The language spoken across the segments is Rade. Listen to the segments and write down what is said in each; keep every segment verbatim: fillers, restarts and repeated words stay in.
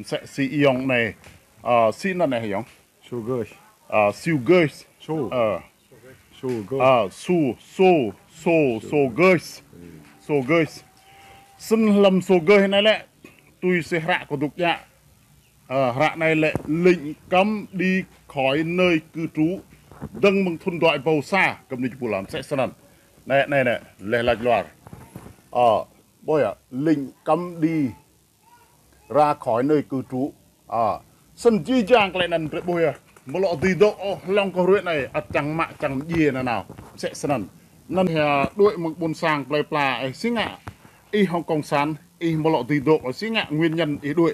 Msĕ si ayŏng anei. Ơ, si anăn anei ayŏng? Su Gơs. Ơ, Siu Gơs. Su. Ơ. Su Gơs. Ơ, Su, Su, Su, Su Gơs. Su Gơs. Snăn hlăm Su Gơs anei lĕ, tui si hră kâo dôk djă. Ơ, hră anei lĕ lệnh cấm đi khỏi nơi cư trú. Dơ̆ng mơ̆ng thŭn dua êbâo sa, kăm ni jipul lam msĕ snăn. Anei, anei, anei, leh lač luar. Ơ, ƀuh yơh, lệnh cấm đi ra khỏi nơi cư trú. Ơ, snăn jih jang klei anăn drei ƀuh yơh. Amâo lŏ dưi dôk ôh hlŏng kơ hruê anei, ăt čiăng mă čiăng mdjiê nanao. Msĕ snăn. Anăn hia đuĕ mơ̆ng ƀuôn sang plei pla, ih si ngă. Ih hŏng cộng sản, ih amâo lŏ dưi dôk, ih si ngă nguyên nhân ih đuĕ.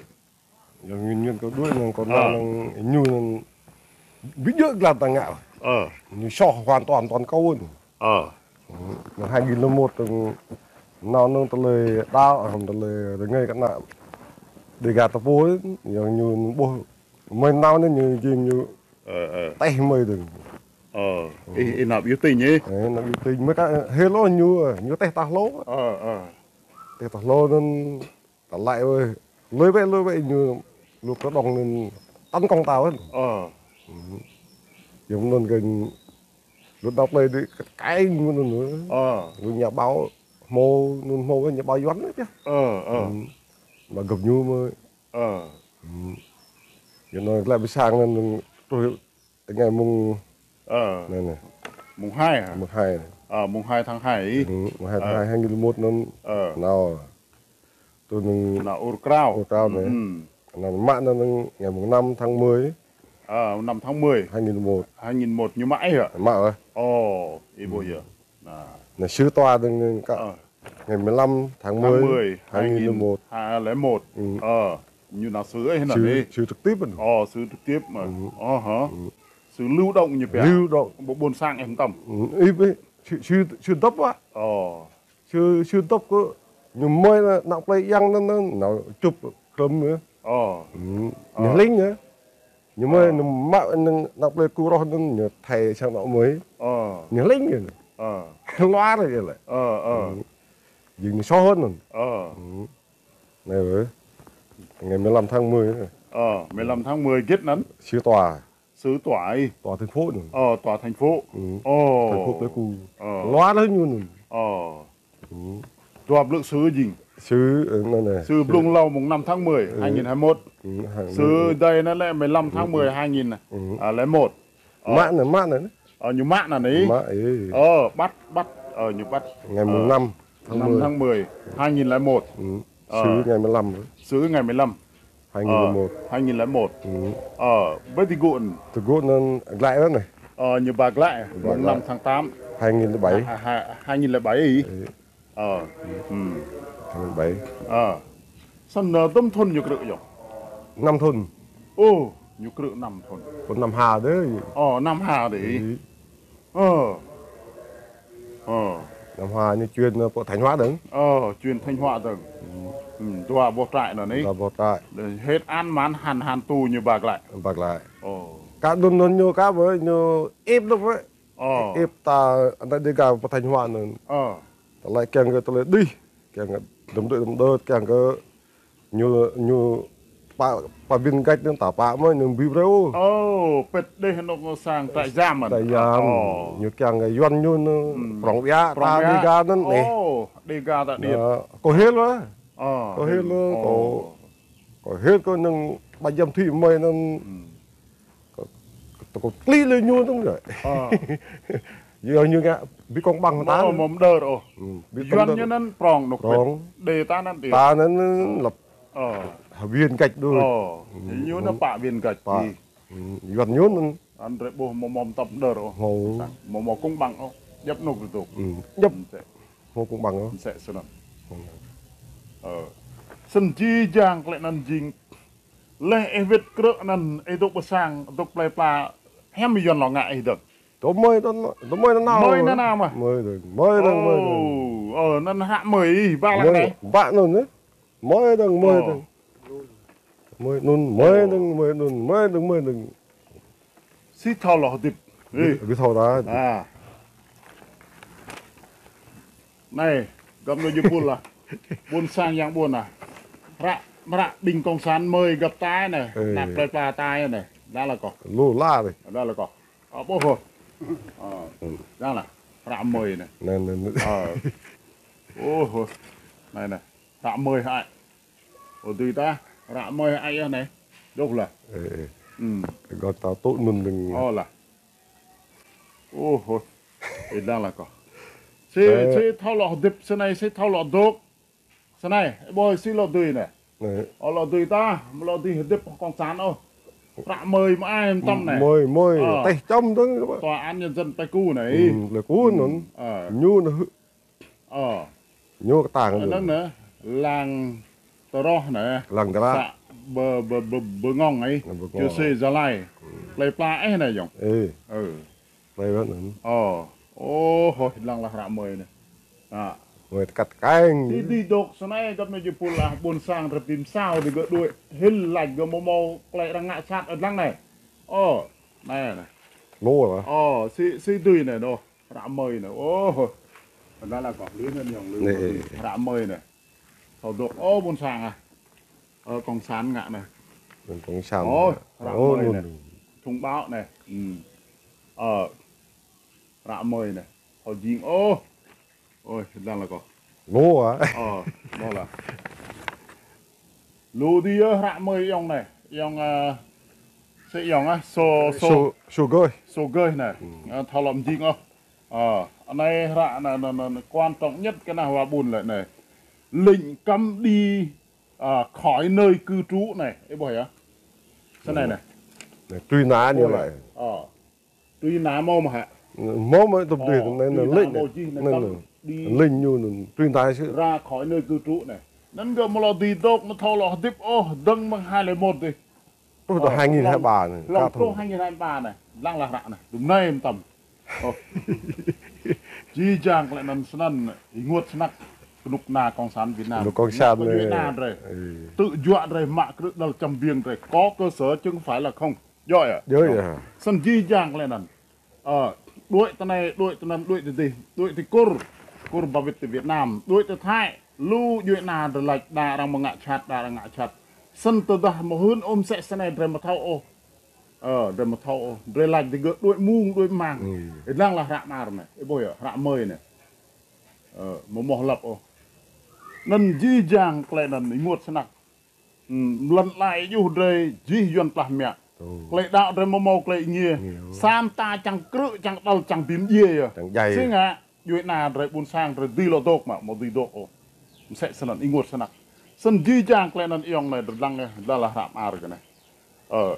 Yang nguyên nhân kâo đuĕ năng kâo năng ñu năng bi djŏ glan ta ngă. Ơ. Ñu soh hoàn toàn toàn kâo. Ơ. Năng hai nghìn lẻ một năng nao năng tơlơi đao, hăm tơlơi rơngei kơ ană Dega ta pô, yang ñu ƀuh mơi nao anăn ñu jing ñu. Ơ, ơ. Teh mơi dơ̆ng. Ơ, ih, ih nao biểu tình ih. Ơ, nao biểu tình mơi ka hê lô ñu, ñu teh ta hlô. Ơ, ơ. Teh ta hlô năng ta lač wê, lui wĕ, lui wĕ ñu, lu kơ đŏng anăn tấn công ta wĕ. Ơ. Yang anăn kơ lu đao plei dih kơ kai ñu anăn wĕ. Ơ. Lu nhà báo hmô, anăn hmô wĕ nhà báo Yuăn wĕ pia. Ơ, ơ. Mà găp ñu mơi. Ơ. Yang anăn glaĭ bi sang anăn truh Ngày mùng, ơ, anei, anei. Mùng hai hả? Mùng hai anei. Ơ, mùng hai tháng hai. Mùng hai tháng hai hai nghìn lẻ một anăn. Ơ. Nao. Tui năng nao ur krao. Ur krao anei. Anăn mă anăn ngày mùng năm tháng mười. Ơ, năm tháng mười. Hai nghìn lẻ một. Hai nghìn lẻ một ñu mă ih hả? Mă ơ. Ơ, ih ƀuh yơh. Anăn sư tòa dơ̆ng năng kơ. Ơ. Ngày mười lăm tháng mười, hai nghìn lẻ một. Hai lẻ một. Ơ, ñu nao sư ih anăn sư, ih. Sư trực tiếp anăn. Ơ, sư trực tiếp mơh. Ơ hă. Sư lưu động ñu pia. Lưu động. Ƀuôn sang ih mtam. Ih, ih, sư, sư, sư dăp wă. Ơ. Sư, sư dăp kơ ñu mơi ană plei yang anăn, anăn, nao čŭp klăm yơh. Ơ. Ñu hlĭng yơh. Ñu mơi, ñu mă năng ană plei ku roh anăn, ñu thâo sang anăn mơi. Ơ. Ñu hlĭng yơh. Ơ. Luar yơh lĕ. Ơ, ơ. Jing ñu soh anăn. Ơ. Anei wĕ. Ngày mười lăm tháng mười anei. Ơ, mười lăm tháng mười gĭt anăn. Sư tòa. Sư tòa ih. Tòa thành phố anăn. Ơ, tòa thành phố. Ơ. Thành phố Pleiku. Ơ. Luar leh ñu anăn. Ơ. Dua blư̆ sư jing. Sư, ơ, anăn anei. Sư blŭng êlâo mùng năm tháng mười, hai nghìn hai mươi mốt. Sư dai anăn lĕ mười lăm tháng mười, hai nghìn lẻ một. Mă anăn, mă anăn. Ơ, ñu mă anăn ih. Mă, ih. Ơ, bắt, bắt. Ơ, ñu bắt. Ngày mùng năm tháng mười. Năm tháng mười, hai nghìn lẻ một. Ơ. Sư ngày mười lăm. Sư ngày mười lăm. Hai nghìn lẻ một. Ơ, hai nghìn lẻ một. Ơ, ƀơi ti gŭ anăn. Ti gŭ anăn glaĭ anăn anei. Ơ, ñu ba glaĭ. Ba glaĭ. Mùng năm tháng tám. Hai nghìn lẻ bảy. Ha, ha, hai nghìn lẻ bảy ih. Ơ. Hai nghìn lẻ bảy. Ơ. Snăn, ơ, dŭm thŭn ñu krư̆ yơh? Năm thŭn. Ơ, ñu krư̆ năm thŭn. Kơ năm ha dih. Ơ, năm ha dih. Ơ. Ơ. Năm ha ñu chuyển, ơ, pơ Thanh Hóa dơ̆ng. Ơ, chuyển Thanh Hóa dơ̆ng. Dua boh trại anăn ih. Dua boh trại. Hết án mãn hăn hăn tù ñu ba glaĭ. Ba glaĭ. Ơ. Kơ anăn anăn ñu kơ wĕ ñu êp dôk wĕ. Ơ. Êp ta anăn Dega pơ Thanh Hóa anăn. Ơ. Tơlơi kiăng kơ tơlơi đih, kiăng kơ đăm đuĕ đăm đơt, kiăng kơ ñu, ñu pă, pă viên gạch anăn ta pă mơh ñu bi brei. Ơ, pĭt đih anôk sang trại giam anăn. Trại giam. Ơ. Ñu kiăng kơ Yuăn ñu anăn, prŏng ƀiă, prŏng ta ƀiă. Dega anăn anei. Ơ, Dega ta điêt. Ơ, kâo hil wĕ. Ơ, kâo hil wĕ, ơ. Kâo, kâo hil kơ năng ba giam thí mơi anăn. Kâo, kâo, kâo klĭ leh ñu tŭng yơh. Ơ. Yơh ñu ngă bi công bằng ta. Amâo, amâo mdơr ôh. Bi công bằng. Yuăn ñu anăn prŏng anôk prŏng. Đê ta anăn đê. Ta anăn lăp. Ơ. Viên gạch đuôi. Ơ. Ñu anăn pă viên gạch. Pă. Yuăn ñu anăn. Anăn drei ƀuh amâo, amâo mtăp mdơr ôh. Amâo, amâo công bằng ôh. Djăp anôk dôk. Djăp. Amâo công bằng ôh. Msĕ snăn. Ơ. Snăn jih jang klei anăn jing Leh ih wĭt krư̆ anăn, ih dôk ƀơ sang, dôk plei pla, hiam Yuăn lŏ ngă ih dơ̆ng? Tơ mơi tơ, tơ mơi nanao. Mơi nanao mơh. Mơi dơ̆ng, mơi dơ̆ng, mơi dơ̆ng. Ơ, anăn hră mơi ih, ba lăng anei. Ba anăn, ơ. Mơi dơ̆ng, mơi dơ̆ng. Mơi anăn, mơi dơ̆ng, mơi anăn, mơi dơ̆ng, mơi dơ̆ng. Si thâo lŏ hdĭp. Ih. Bi thâo ta. Anei, găp nô jih êpul ah. Ƀuôn sang yang ƀuôn ah. Hră, Mră ƀing cộng sản mơi găp tai anei, năk plei pla tai anei. Dah lač kâo. Lu la dih. Dah lač kâo. Ơ, ƀuh hơ. Ơ, dah lač. Hră mơi anei. Anei, anei, anei. Ơ. Ơ, hơ. Anei, anei. Hră mơi hơăi. Ơ, dưi ta. Hră mơi hơăi yơh anei. Dôk lah. Ơ, ơ. Ơ. Gơ̆ ta tŭ anăn dơ̆ng. Ơ lah. Ơ, hơ. Ih dah lač kâo. Si, si thâo lŏ hdĭp snei, si thâo lŏ dôk. Snei, ƀuh si lŏ dưi anei. Anei. Ơ, lŏ dưi ta, amâo lŏ dưi hdĭp cộng sản ôh. Hră mơi mơai mtam anei. Mơi, mơi, teh čăm dơ̆ng. Tòa án nhân dân Pleiku anei. Pleiku anăn. Ñu anăn hưn. Ơ. Ñu ktang anăn anăn. Anăn anei, lăng Tơroh anei. Lăng Tơroh. Să Bơ, Bơ, Bơ, Bơ Ngông anei. Bơ Ngông. Čư̆ Sê Gia Lai. Plei pla eh anei ayŏng. Ơ. Ơ. Plei pla anăn. Ơ. Ơ, hơ, lăng lah hră mơi anei. Ơ. Mơi kat keng. Si dưi dôk snei găp anei jih pul lah ƀuôn sang drei bi msao digơ̆ đuĕ hil lač gơ̆ amâo mâo klei arăng ngă sat ôh dlăng anei. Ơ, anei, anei. Lu lah. Ơ, si, si dưi anei, nô. Hră mơi anei. Ơ. Dah lač kâo, lươn anăn ayŏng lươn. Anei, ơ. Hră mơi anei. Thâo dôk, ơ, ƀuôn sang ah. Ơ, cộng sản ngă anei. Ƀuôn cộng sản. Ơ, hră mơi anei. Thông báo anei. Ơ. Hră mơi anei. Thâo jing, ơ. Ơ, dah lač kâo. Lu ah. Ơ, lu lah. Lu dih yơh hră mơi ayŏng anei. Ayŏng, ơ, si ayŏng ah, Sô, Sô, Sô Gơih. Sô Gơih anei. Ơ, thâo lŏ mjing ôh. Ơ, anei hră anei, anei, anei, anei, quan trọng nhất kơ anei wa ƀuôn lĕ anei. Lệnh cấm đi, ơ, khỏi nơi cư trú anei. Ih ƀuh yơh. Snei anei. Anei, truy nã ñu lač. Ơ. Truy nã mâo mơh hă? Mâo mơh tŭp dih, anei, anei, lệnh anei. Truy nã mâo jih anei, anei, cấm đi. Lệnh ñu anăn, truy nã si. Ra khỏi nơi cư trú anei. Anăn gơ̆ amâo lŏ dưi dôk, amâo thâo lŏ hdĭp ôh, dơ̆ng mơ̆ng hai lẻ một dih. Truh dŏ hai nghìn hai ba anei. Hlŏng truh hai nghìn hai ba anei. Lăng lah hră anei. Dŭm anei mtam. Ơ. Jih jang klei anăn snăn, ênguôt snăk. Knŭk kna cộng sản Việt Nam. Knŭk cộng sản anei. Ơ. Tŭ juă drei mă krư̆ đăl čăm biêng drei. Có cơ sở chứ không phải là không. Djŏ yơh. Djŏ yơh. Snăn jih jang klei anăn. Ơ, đuĕ ti anei, đuĕ ti anăn, đuĕ ti dih, đuĕ ti Kur, Kur ba wĭt ti Việt Nam, đuĕ ti Thái, lu djuê ana drei lač đa arăng mâo ngă jhat, đa arăng ngă jhat. Snăn tơdah amâo hưn ôh msĕ snei drei amâo thâo ôh. Ơ, drei amâo thâo ôh. Drei lač digơ̆ đuĕ mung, đuĕ mang. Ih dlăng lah hră mơar anei, ih ƀuh yơh, hră mơi anei. Ơ, amâo mâo hlăp ôh. Anăn jih jang klei anăn ênguôt snăk. Ơ, lăn ala êa juh drei jih yuăn plah mă. Klei đăo drei amâo mâo klei êngiê. Sa mta čiăng krư̆, čiăng đăl, čiăng bi mdjiê yơh. Čiăng djai. Si ngă, djuê ana drei ƀuôn sang drei dưi lŏ dôk mă, amâo dưi dôk ôh. Msĕ snăn ênguôt snăk. Snăn jih jang klei anăn ayŏng anei drei dlăng yơh, dah lač hră mơar kơ anei. Ơ,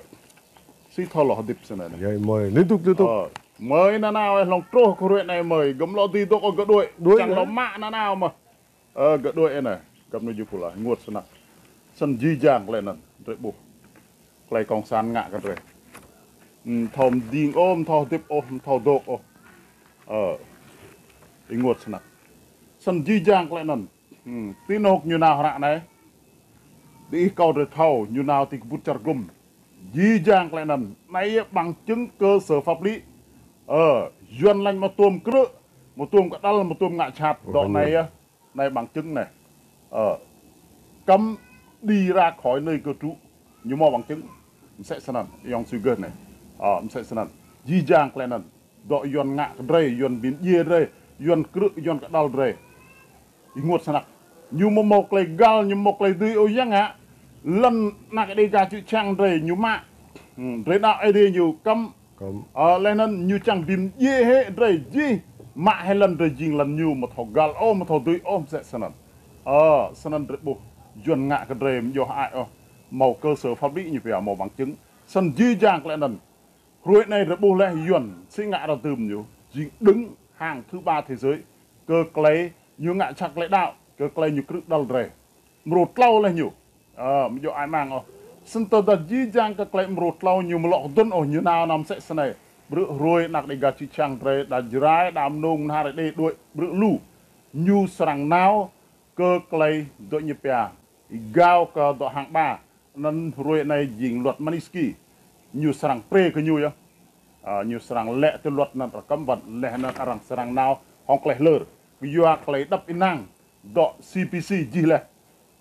si thâo lŏ hdĭp snei anei. Yơh, mơi, liên tục, liên tục. Ơ, mơi nanao hlŏng truh kơ hruê anei mơi, gơ̆ amâo lŏ dưi dôk ôh gơ̆ đuĕ. Đuĕ, čiăng lŏ mă nanao mơh. Ơ, gơ̆ đuĕ anei, găp anei jih pul lah, ênguôt snăk. Snăn jih jang klei anăn, drei ƀuh. Klei cộng sản ngă kơ drei. Amâo thâo mjing ôh, amâo thâo hdĭp ôh, amâo thâo dôk ôh. Ơ, ênguôt snăk. Snăn jih jang klei anăn. Ti anôk ñu nao hră anei. Diih kâo drei thâo, ñu nao ti kbŭt čar gŭm. Jih jang klei anăn. Anei yơh bằng chứng cơ sở pháp lý. Ơ, yuăn lač amâo tuôm krư̆, amâo tuôm kđăl, amâo tuôm ngă jhat. Dŏ anei yơh. Anei bằng chứng anei. Ơ, cấm đi ra khỏi nơi cư trú. Ñu mâo bằng chứng. Msĕ snăn, ayŏng Sô Gơih anei. Ơ, msĕ snăn. Jih jang klei anăn. Dŏ yuăn ngă kơ drei, yuăn bi mdjiê drei, yuăn krư̆, yuăn kđăl drei. Ênguôt snăk. Ñu amâo mâo klei găl, ñu amâo mâo klei dưi ôh ya ngă. Lăn anak Dega čư̆ čhiăng drei, ñu mă. Drei đăo Aê Diê ñu cấm. Ơ, leh anăn ñu čiăng bi mdjiê hĕ drei jih. Mă hĕ lăn drei jing lăn ñu, amâo thâo găl ôh, amâo thâo dưi ôh, msĕ snăn. Ơ, snăn drei ƀuh. Yuăn ngă kơ drei amâo djŏ hơăi ôh. Mâo cơ sở pháp lý ñu pia mâo bằng chứng. Snăn jih jang klei anăn. Hruê anei drei ƀuh leh yuăn, si ngă arăng dưm ñu, jing đứng hàng thứ ba thế giới, kơ klei ñu ngă jhat klei đăo, kơ klei ñu krư̆ đăl drei. Mrô tlâo leh ñu. Ơ, amâo djŏ hơăi mang ôh. Snăn tơdah jih jang kơ klei mrô tlâo ñu amâo lŏ kdŭn ôh ñu nao nao msĕ snei. Ƀrư̆ hruê anak Dega čư̆ čhiăng drei, đa Jrai, đa Mnông, Mnhar, Êđê, đuĕ, ƀrư̆ lu. Ñu srăng nao kơ klei dŏ ñu pia. Êgao kơ dŏ hàng ba. Anăn hruê anei jing luật Magnitsky. Ñu srăng prê kơ ñu yơh. Ơ, ñu srăng lĕ ti luật anăn arăng cấm vận leh anăn arăng srăng nao hŏng klei hlơr. Kyua klei êđăp ênang dŏ C P C jih leh.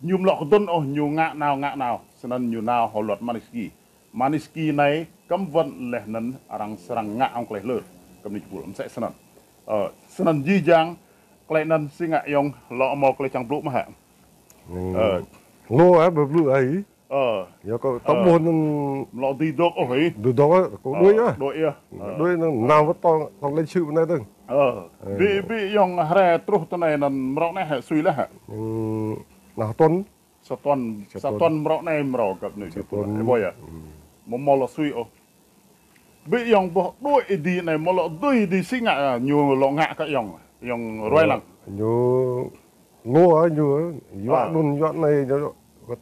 Ñu amâo lŏ kdŭn ôh, ñu ngă nao, ngă nao. Snăn ñu nao hŏng luật Magnitsky. Magnitsky anei cấm vận leh anăn arăng srăng ngă hŏng klei hlơr. Kơ mnuih jih êpul msĕ snăn. Ơ, snăn jih jang klei anăn si ngă ayŏng lŏ mâo klei čiăng blŭ mơh hĕ? Ơ. Lu ai blŭ ai. Ơ. Yơh kâo tơ ƀuh anăn. Amâo lŏ dưi dôk ôh hĕ? Dưi dôk, kâo đuĕ ah. Đuĕ ah. Đuĕ anăn nao wăt tŏ, tŏ lĕ čhư̆ anei dơ̆ng. Ơ. Bi, bi ayŏng hriê truh ti anei anăn mrâo anei hĕ sui leh hĕ? Nah tuăn. Sa tuăn, sa tuăn mrâo anei mrâo găp anei. Sa tuăn. Ơ, ƀuh yơh. Amâo mâo lŏ sui ôh. Bi ayŏng boh đuĕ êdi anei mâo lŏ dưi êdi si ngă, ñu lŏ ngă kơ ayŏng, ayŏng ruai lăng. Ñu lu ah, ñu, yuă anăn, yuă anei, ñu, wăt,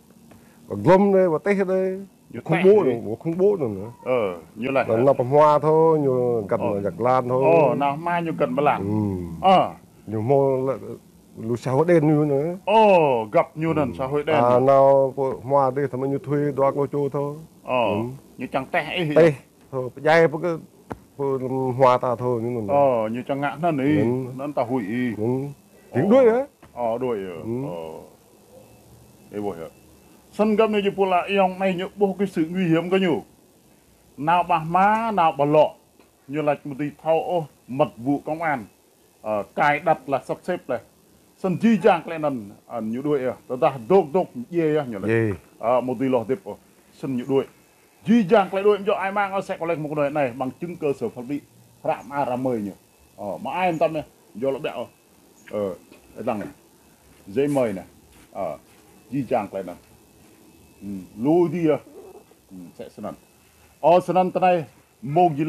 wăt glŏm anei, wăt teh anei. Ñu khủng bố anăn, wăt khủng bố anăn. Ơ, ñu lač. Nao pơ hmua thâo, ñu găn jak lan thâo. Ơ, nao hma ñu găn blan. Ơ. Ñu mâo lĕ lu xã hội đen ñu anăn. Ơ, găp ñu anăn xã hội đen. Nao pơ hmua dih, tăm ñu thuê dua klo čô thâo. Ơ, ñu čiăng teh ih. Teh. Thâo, pơdjai pơ kơ, pơ hmua ta thâo ñu anăn. Ơ, ñu čiăng ngă anăn ih, anăn ta huĭ ih. Jing đuĕ ah. Ơ, đuĕ ah. Ơ. Ơ, ƀuh yơh. Snăn găp anei jih êpul ah, ayŏng anei ñu ƀuh kơ sự nguy hiểm kơ ñu. Nao ƀă hma, nao ƀă lŏ. Ñu lač amâo dưi thâo ôh, mật vụ công an. Ơ, cài đặt leh, sắp xếp leh. Snăn jih jang klei anăn, ơ, ñu đuĕ ah. Tơdah dôk dôk djiê ah ñu lač. Ơ, amâo dưi lŏ hdĭp ôh. Snăn ñu đuĕ. Jih jang klei đuĕ amâo djŏ ai mang ôh, msĕ kâo lač mơ̆ng anei, anei, bằng chứng cơ sở pháp lý. Hră mơar hră mơ̆ng ñu. Ơ, mơar ai mtam ah, amâo djŏ lŏ ƀiă ôh. Ơ, dlăng anei. Giấy mời anei. Ơ, jih jang klei anăn. Lu dih ah. Msĕ snăn. Ơ, snăn ti anei, mông jih